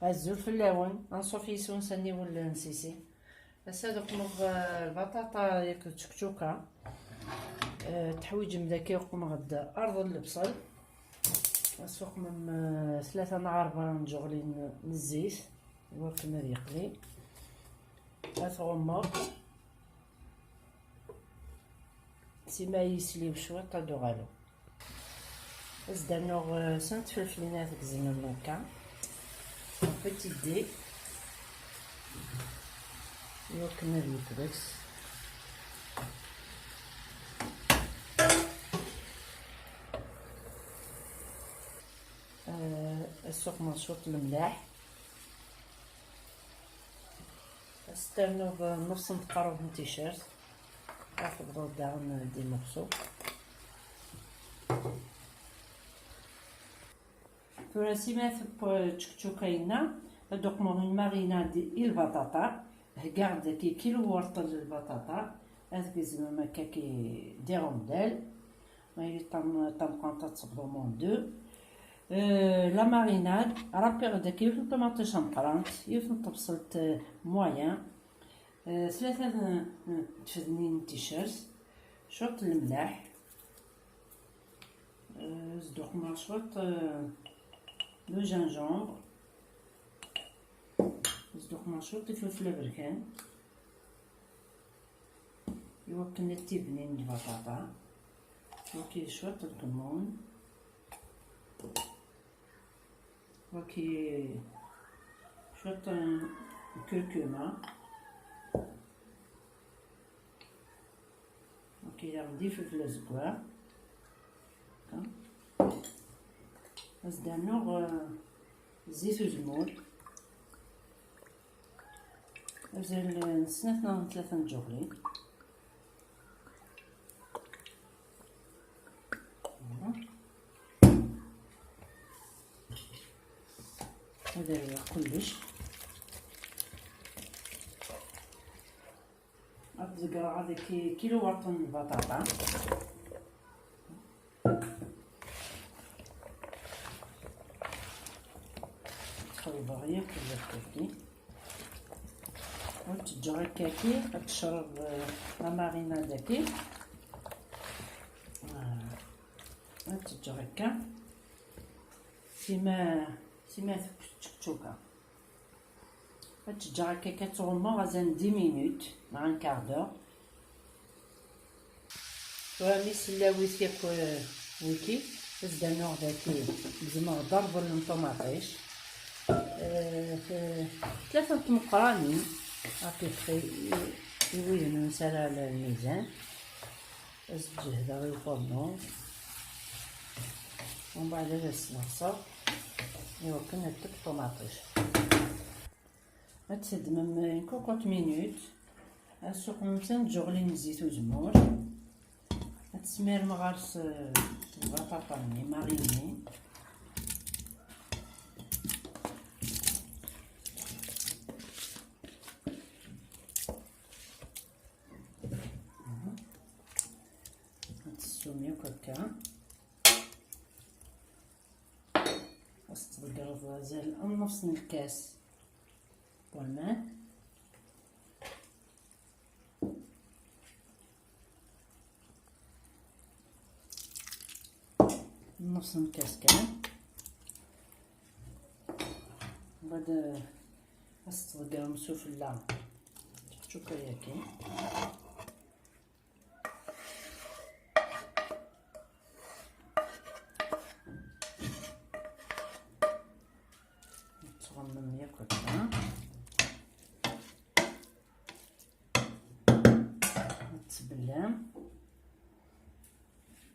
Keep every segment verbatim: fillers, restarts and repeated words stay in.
Azul fell-awen, anṣuf yis-wen s aniwel n Sisi. Ass-a ad uqmeɣ, eh, lbaṭaṭa yak d tčekčuka. Eh, teḥwiǧem daki uqmeɣ-d arḍel lebṣel. Ad suqmem, eh, tlata neɣ rebɛa n tǧuɣlin n zzit, iwakken ad yeqli. Ad t-ɣummeɣ. Sima yisliw cwiṭ ad uɣaleɣ. Ad s-d-rnuɣ, eh, snat tfelflin ad gezmen akka. Petit dé. Iwakken ad yeṭbex. Eh, ad suqmeɣ cwiṭ lemlaḥ. Ad s-ternuḍ nnefs n tqerrut n ticcert, ad tebḍuḍ daɣen d imurṣu. Tura sima tewwa tčekčuka-inna, ad uqmeɣ une marinade i lbaṭaṭa. Heggaɣ-d daki kilu werṭel n lbaṭaṭa, ad gezmem akka ki des rondelles. Ma yili tam-, tameqqrant ad tebḍum en deux. Euh, la marinade, raqqiɣ-d akka yiwet n ṭumaṭic tameqqrant, yiwet n tebṣelt, euh, moyen, euh, tlata n, n tfednin n ticcert, cwiṭ n lemlaḥ, euh, zduxmeɣ cwiṭ, euh, le gingembre, zduxmeɣ cwiṭ ifelfel aberkan. Iwakken ad tibnin lbaṭaṭa. Waki cwiṭ n lkemmun. Waki cwiṭ n kurkuma. Waki daɣen d ifelfel azeggaɣ. Ad s-d-rnuɣ, eh, zzit uzemmur. Azal n snat neɣ n tlata n tǧuɣlin. Voilà. Ad rwiɣ kullec. Ad ḍeggreɣ ad ki-, kilu waṭen n lbaṭaṭa. Xelḍeɣ yakk lbaṭaṭa-agi. Ad tt-ǧǧeɣ akkaki, ad tecreḍ, eh, la marinade-agi. Ah, ad tt-ǧǧeɣ akka. Sima, sima teččuka. Ad tt-ǧǧeɣ akka, ad tt-ɣummeɣ azal n dix minutes, neɣ un quart d'heure. Tura mi sellawit yakk, eh, wiki, ad s-d-rnuɣ daki, gezmeɣ-d arḍel n ṭumaṭic. Eh, t-, tlata n tmeqqranin, à peu près, i, i wid n unsara n lmizan. Ad s-ǧehdeɣ i ufarnu. Umbeɛd ad as-sneɣseɣ iwakken ad tekk ṭumaṭic. Ad teddmem une cocotte minute, ad tessuqmem snat tǧuɣlin n zzit uzemmur, ad tesmirem ɣer-s, eh, lbaṭaṭa-nni marini. Ad tessum yakk akka. Ad s-tḍeggreḍ azal n nnefs n lkas n waman. Nnefs n lkas kan. Mbeɛd, eh, ad s-tḍeggrem sufella tčuka-yagi. Tettɣemmem yakk akka. Tettbellam.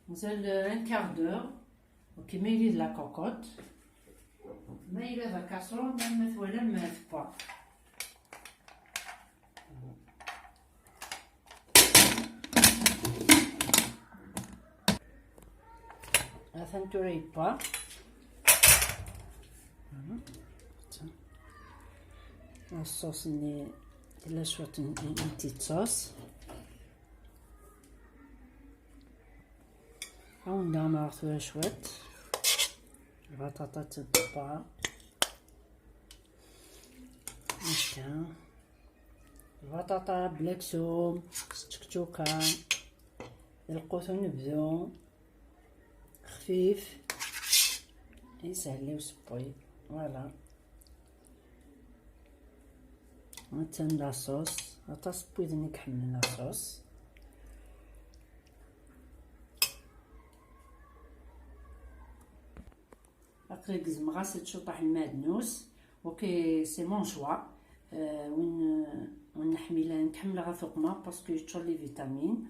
Mazal un quart d'heure. Ok, ma yili d la cocotte. Ma yella d la casserole, ma, ma twalam, ma tewwa. Atan tura yewwa. Ṣṣuṣ-nni, tella cwiṭ n, n, n petite sauce. Ad wen-d-ɛemmreɣ tura cwiṭ. Lbaṭaṭa d tibebba. هكا البطاطا بلا كسوم، تشكتشوكة، القوت ونبذو خفيف، يسهل لي وسبوي. Voilà. Maintenant la sauce، aṭas n widen i iḥemmlen la sauce. Aql-i gezmeɣ-as-d ciṭuḥ n lmeɛdnus. Ok, c'est mon choix. Euh, win, win ḥmilan, ḥemmleɣ atuqma parce que yeččur les vitamines.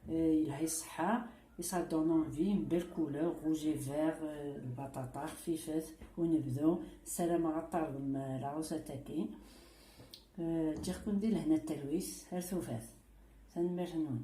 Euh, yelha i ṣṣeḥḥa. Et ça donne envie, une belle couleur, rouge et vert, euh, lbaṭaṭa xfifet. Ur nebdu. Ssarameɣ ad terḍem, euh, la recette-agi. Euh, ǧǧiɣ-ken di lehna d talwit. Ar tufat. Tanemmirt-nwen.